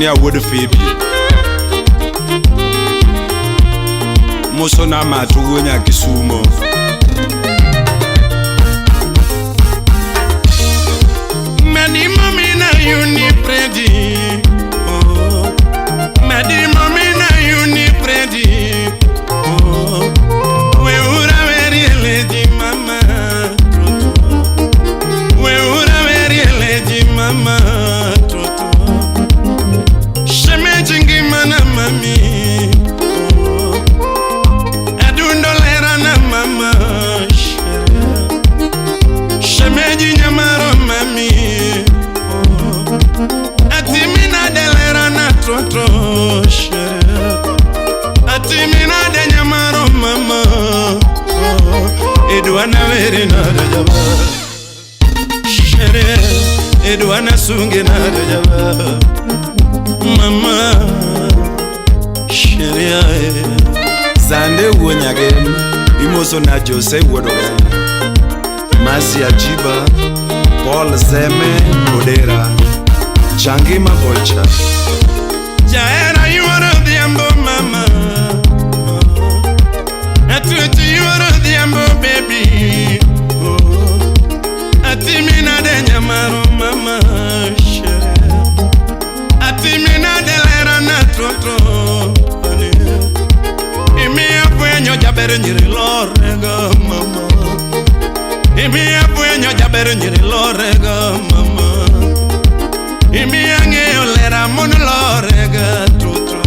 Engineer wuod Phoebe. Mosona matu wuo nya Kisumo. Medi mami na uni predi. Oh. Medi mami na uni predi. Oh. We ura veri lady mama. We ura veri lady mama. Toto. Sheme jingi mana mami. Oh. Adundo lera na mama. Shemeji nyamaro mami. Atimina delera na toto. Atimina de nyamaro mama. Edwana veri na jaba. Shere Edwana sunge na jaba. Mama Shere Zande wuo nyagem imoso na Jose wuod Oganda. Masi Ajiba, Paul Zeme Odera, Changima Bocha. Jaera yuoro dhiambo mama. Atuti yuoro dhiambo baby. Oh. Atimina de nyamaro mama. Shere. Atimina de lera na toto. Imiya fwenyo jaber nyiri lorega mama. Imiya fwenyo jaber nyiri lorega mama. Imiya ng'eyo lera mon lorega toto.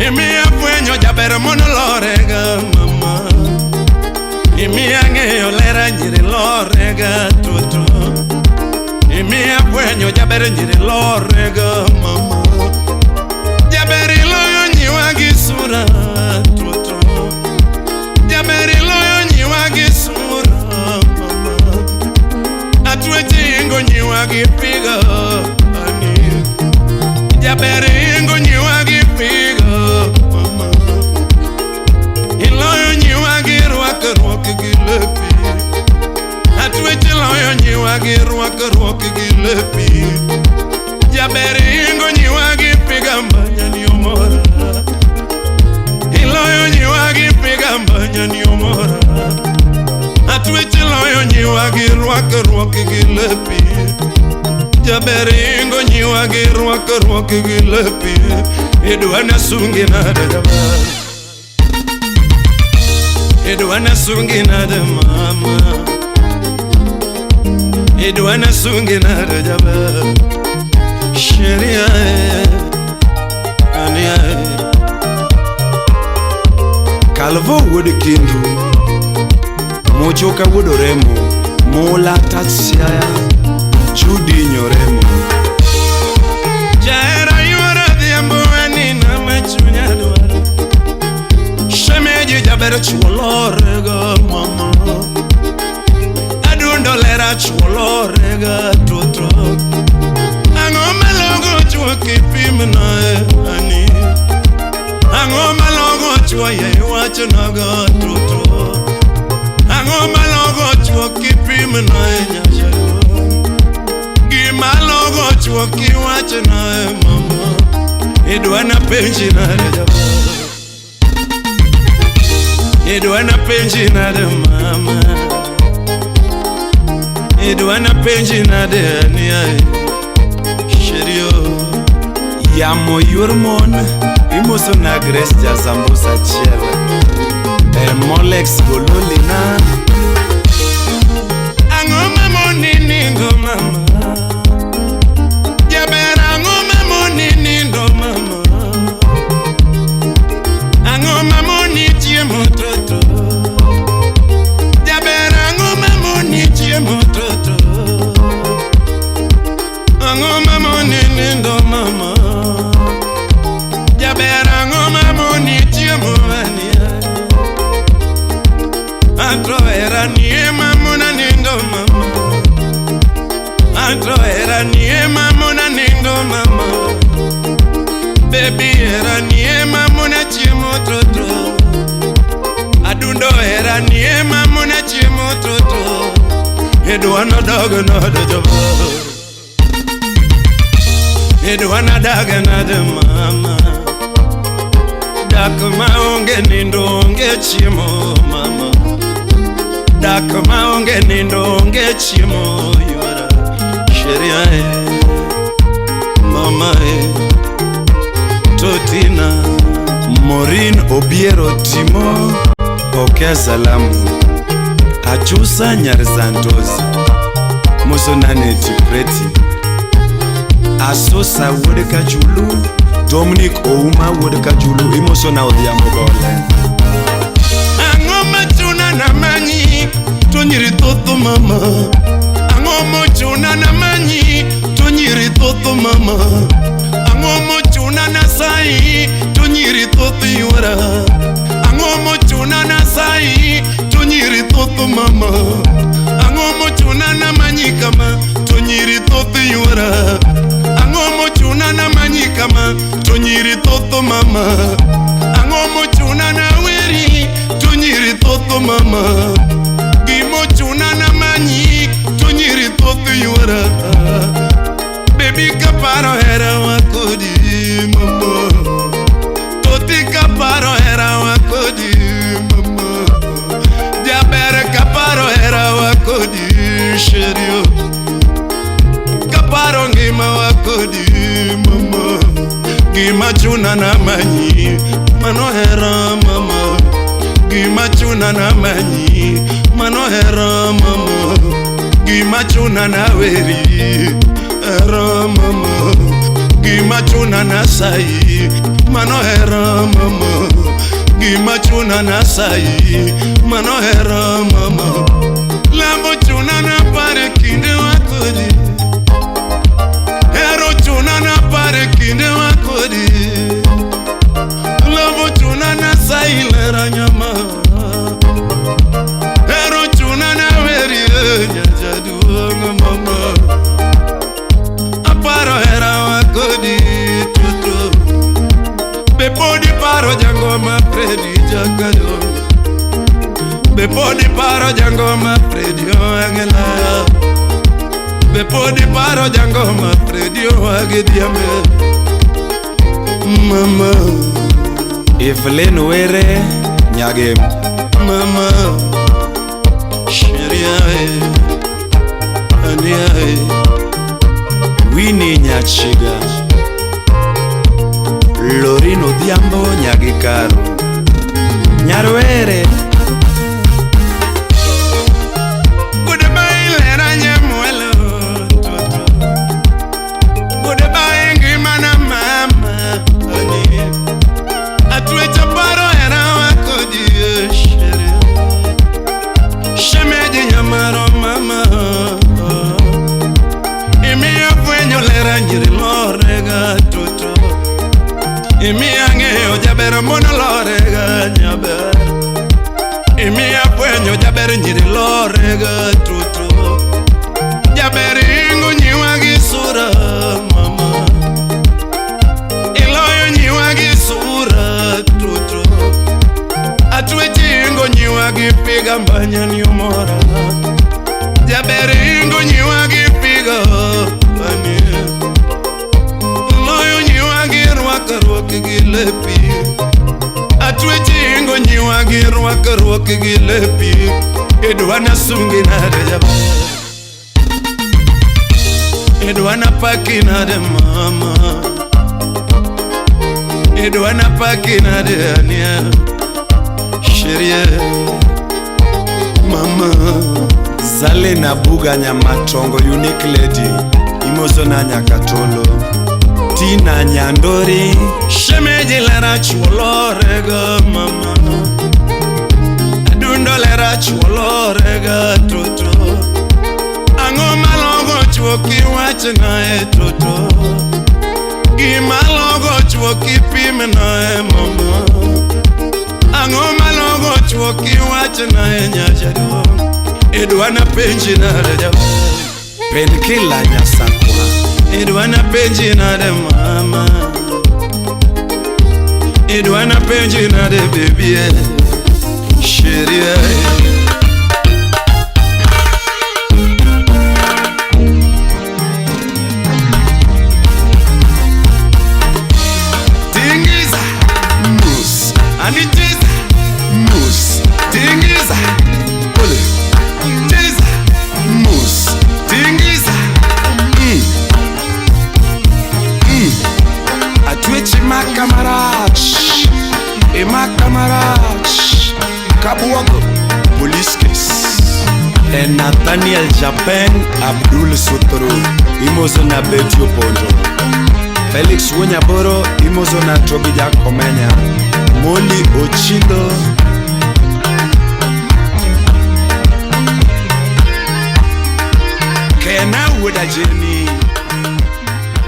Imiya fwenyo jaber mon lorega mama. Imiya ng'eyo lera nyiri lorega toto. Imiya fwenyo jaber nyiri lorega mama. Jaber iloyo nyiwa gi sura toto. Jaber iloyo nyiwa gi sura mama. Atweche ingo nyiwa gi pigo ani. Jaber ingo nyiwa gi pigo mama. Iloyo nyiwa gi rwakruok gi lepi. Atweche loyo nyiwa gi rwakruok gi lepi. Jaber ingo nyiwa gi piga mbanya ni omora. Iloyo nyiwa gi piga mbanya ni omora. Atweche loyo nyiwa gi rwakruok gi lepi. Jaber ingo nyiwa gi rwakruok gi lepi. Idwana sungi nade jaber. Idwana sungi nade mama. Idwana sungi nade jaber. Sheria ania. Kalvo wuod Kindu, Mochoka wuod Oremo, Mola Tatsiaya, Judy Nyoremo. Jaera yuoro dhiambo anina machunya dwaro. Shemeji jaber chuo lorega mama. Adundo lera chuo lorega toto. Ang'o malogo chuo kipimna ani. Ang'o malogo chuo ye iwachnago toto. Ang'o malogo chuo kipimna nyajago. Gima logo chuo kiwachna mama. Idwana penji nade jaber. Idwana penji nade mama. Idwana penji nade ani. Sherio. Yamo yor mon imoso na Grace Jasambusa chiel. Molex Gololina. Ang'o mamoni nindo mama. Jaber ang'o mamoni nindo mama. Ang'o mamoni chiemo toto. Jaber ang'o mamoni chiemo toto. Ang'o mamoni nindo mama. Jaber ang'o mamoni chiemo ania. Antro era nie mamona nindo mama. Antro era nie mamona nindo mama. Baby era nie mamona chiemo toto. Adundo era nie mamona chiemo toto. Idwana dogo nade jaber. Idwa daga nade mama. Dak maonge nindo onge chiemo mama. Dak maonge nindo onge chiemo yuara. Sheria e mama e Totina. Morin Obiero Timo pokea salamu. Achusa Nyarzantos Mosonane Tipreti Asosa wuod Kachulu Dominic Ouma wuod Kachulu imosona Odhiambo Gole. Ang'o machuna na manyi to nyiri thotho mama. Ang'o mochuna na manyi to nyiri thotho mama. Ang'o mochuna na sai to nyiri thotho yuara. Ang'o mochuna na sai to nyiri thotho mama. Ang'o mochuna na manyi kama to nyiri thotho yuara. Ang'o mochuna na manyi kama to nyiri thotho mama. Ang'o mochuna na weri to nyiri thotho mama. Gimochuna na manyi to nyiri thotho yuara. Baby kaparo hera wa kodi mama. Toti kaparo hera wa kodi mama. Jaber kaparo hera wa kodi sherio. Kaparo ngima wa kodi mama. Gima chuna na manyi mano hera mama. Gima chuna na manyi mano hera mama. Gima chuna na weri hera mama. Gima chuna na sai mano hera mama. Gima chuna na sai mano hera mama. Lambo chuna na pare kinde wa kodi. Hero chuna na pare kinde wa kodi. Lambo chuna na sai lera nyama. Hero chuna na weri nyajaduong mama. Aparo hera wa kodi tutu. Be podi paro jangoma Fredi jakado. Be podi paro jangoma Fredi oangela. Be podi paro jangoma Fredi oagediambe mama. Evelyn Were Nyagem mama. Sheria e ania e Winnie Nyachiga Lorin Odhiambo Nyagikaro Nyarwere. Goodbye lera nyamwelo toto. Goodbye ngima na mama ani. Atwecha paro hera wa kodi sheria. Shemeji nyamaro mama. Imiyo fwenyo lera nyiri lorega toto. Imiya ng'eyo jaber mono lorega nyaber. Imiya fwenyo jaber nyiri lorega toto. Jaber ingo nyiwa gi sura mama. Iloyo nyiwa gi sura toto. Atwechi ingo nyiwa gi piga mbanya ni omora. Jaber ingo nyiwa gi piga ani. Loyo nyiwa gi rwakruok gi lepi. Atwechi ingo nyiwa gi rwakruok gi lepi. Idwa na sungi nade jaber. Idwa na paki nade mama. Idwa na paki nade ania. Sheria mama. Zale na Buga Nyamatongo unique lady imosona Nyakatolo Tina Nyandori Shemeji lera chuo lorega mama. Adundo lera chuo lorega toto. Ang'o malogo chuo kiwachna e toto. Gima logo chuo kipimna e mama. Ang'o malogo chuo kiwachna e nyajaduong'. Idwa na penji nade jaber. Penkila Nyasakwa Idwa na penji nade mama. Idwa na penji nade baby. Sheria. Imaka marach, imaka marach, kabuogo police case. E Nathaniel Japen Abdul Sutro imoso na Betty Opondo. Felix Wuonyaboro imoso na Tobi Jakomenya. Moli Ochilo. Kena wuod Ajeni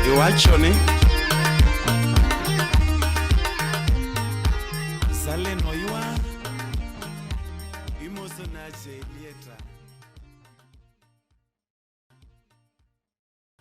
iwacho ni Salen Oywa imoso na Jelieta.